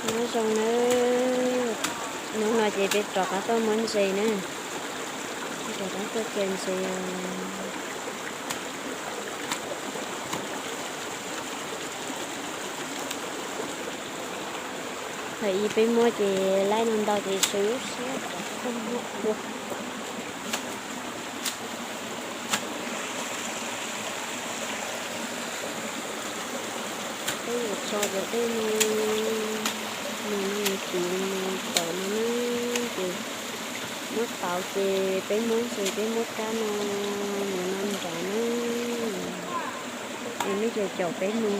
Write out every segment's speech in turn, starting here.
Nyob zoo nawb, hnub no ces peb rov qab tuaj muab ntses na, rov qab tuaj txiav ntses. Thaum ub peb muab ces laib no ntau ces sawv lub siab rov qab tuaj muab dua. Peb yuav tso cov tej no, mus no mus txiv mus tom no na, ces muab tau ces peb muab ntses peb muab kab no mus no nrad na. Es nej caum caum peb mus.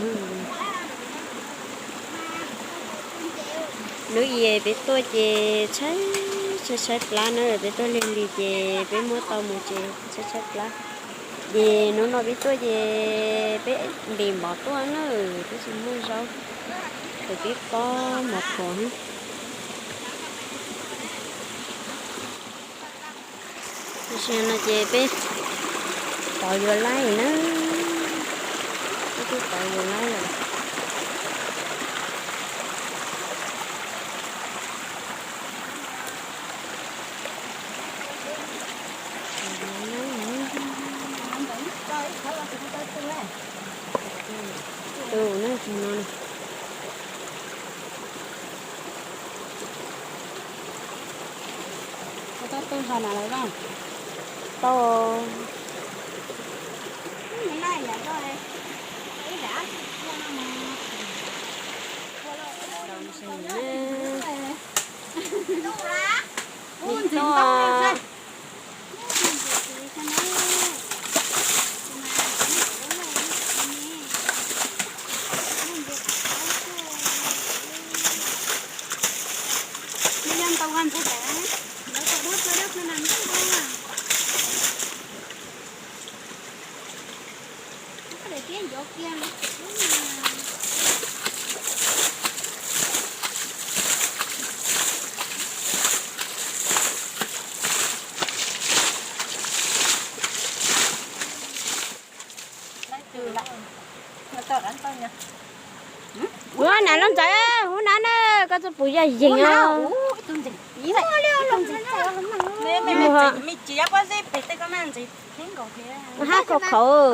Hnub ib peb tuaj ces tshaib tshaib tshaib plab na, peb tuaj lig lig ces peb muab tau mus ces tshaib tshaib plab. Ces hnub no peb tuaj ces peb ntim mov tuaj na, twb tsis muaj zaub, ces peb pob mov qhuav. Tam sim no ces peb tau yuav laib na, peb twb tau yuav laib lawm. Tus no, tus no. Tau. Ua nas loj ntxawm, ua nas na, koj txoj pum yaj yees os. Hab khov khov.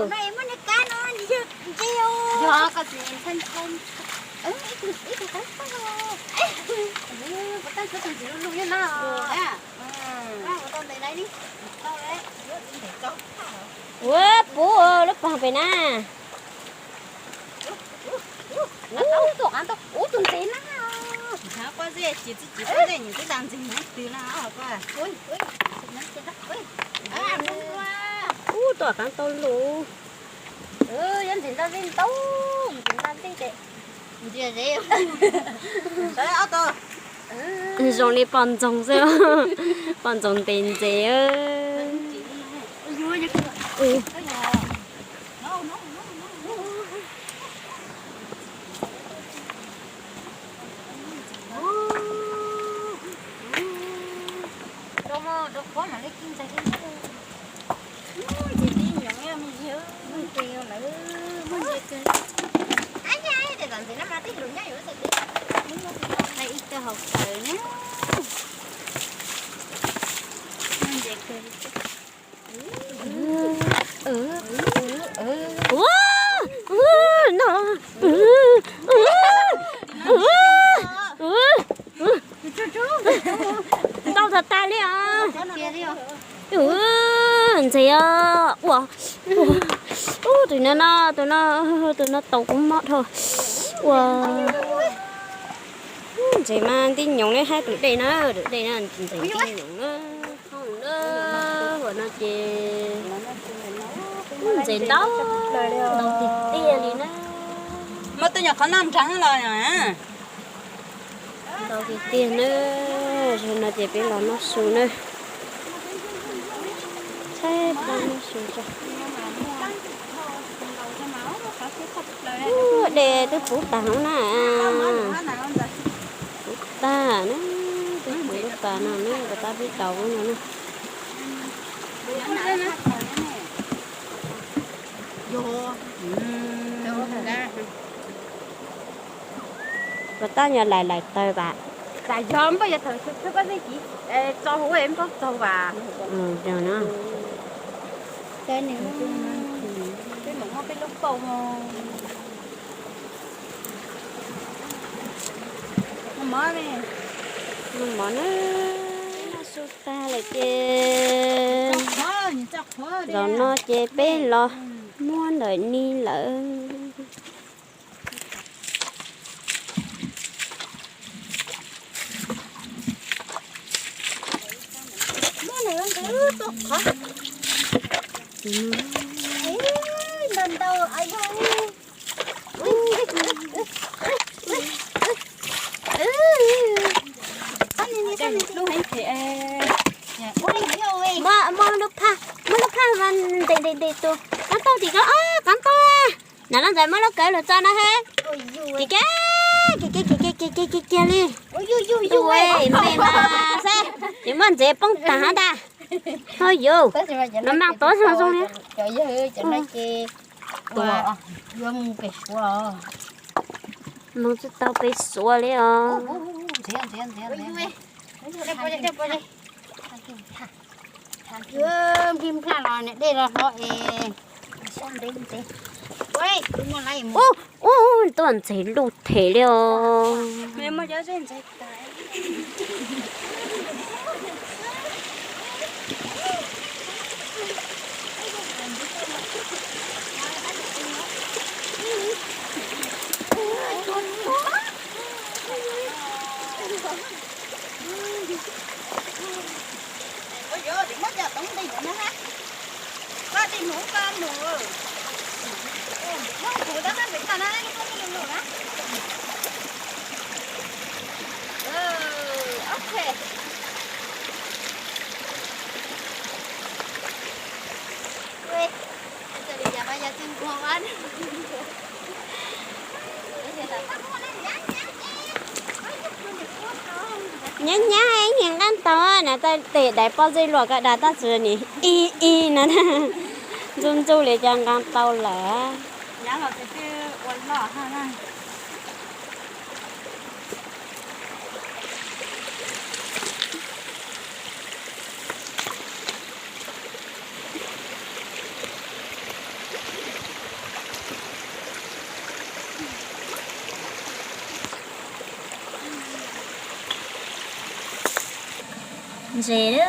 Ua puv lub pog pem na. Ub, tus ntses na. Ub, tus qab tau lus. Yog ntses ntaj ncej ntau, ntses ntaj ncej ces ntsia ze. Zoo li poj ntxoog xwb, poj ntxoog ntes ntses. Ib tug hauv paws na. Ua, ua, no. Ntau tas tas li os. Ntses os. Ua, ua, tus no no, tus no, tus no tau kub mob dhau. Ua, ntses mas nti nyoos li hab tus dej na, tus dej na, ntses nti nyoos na. Hauj na, ua no ces ntses ntau, ntau tiag tiag li na. Muaj tuaj nyom qhov noj nrag los. Ntau tiag tiag na, zaum no ces peb los noj su na. Tshaib plab noj su tso. Ua dej twb puv tag no na. Puv tag na, twb puv lub pas no na, rov qab peb daus lub no na. Puas tab nyo lais lais taw vam? Tam yog npaj yog thaum xyoo thawj pab txij kiv tso huv nplooj txaug vam. Yog no. Peb mam muab peb lub pauj. Mov na, noj su tag lawm ces zaum no ces peb los muab ntawm ni lawm. Muab lub phaj, muab lub phaj mas ntes ntes ntes tus kab tauj tim ko, kab tauj. Nov loj ntxawm muab lub kawm lug tso no he. Kim kiag, kim kiag, kim kiag, kim kiag, kim kiag li. Ua me mas saib, ces muab ntsev poob tag ntag. Ho yuv, no mas tuav zoo zoo li. Mus tsis tau pem Suav li os. Ub, ub, tuaj ntxeev luj them li os. Nyab nyab ib nyuag nqaj tau na, tej daim pob zeb luaj kawg dag tab sis nim ib ib no ntxub ntxub li cov nqaj tau lawm. Ntses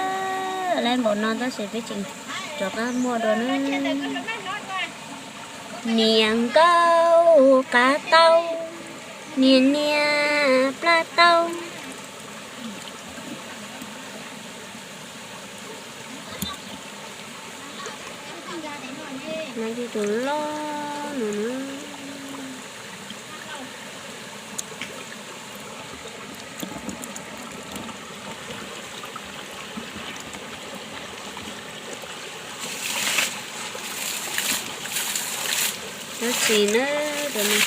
lawm npaum no tab sis peb tseem rov qab muaj dua na. Niam nkauj qav tau, niam niam plab tau. No yog tus loj no na. Cov txiv na, cov txiv.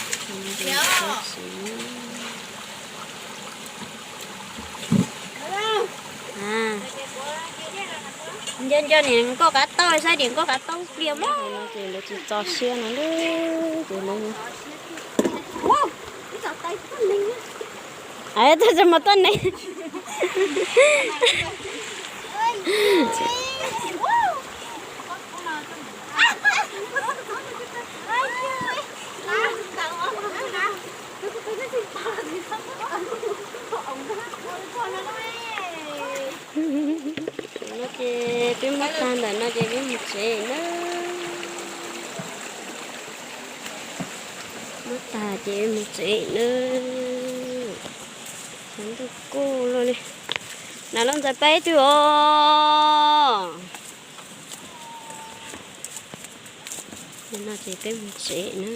Nco nco niam nkauj qav tau, saib niam nkauj qav tau pliag mog. No ces lawv tsis txo siab no ces lawv, tab sis mas tuaj neeg. No ces peb muab tag ntawm no ces peb mus tsev na. Muab tag ces peb mus tsev na. Sab ntuj kuj luaj li. Nas loj ntxawm peb twg os. No ces peb mus tsev na.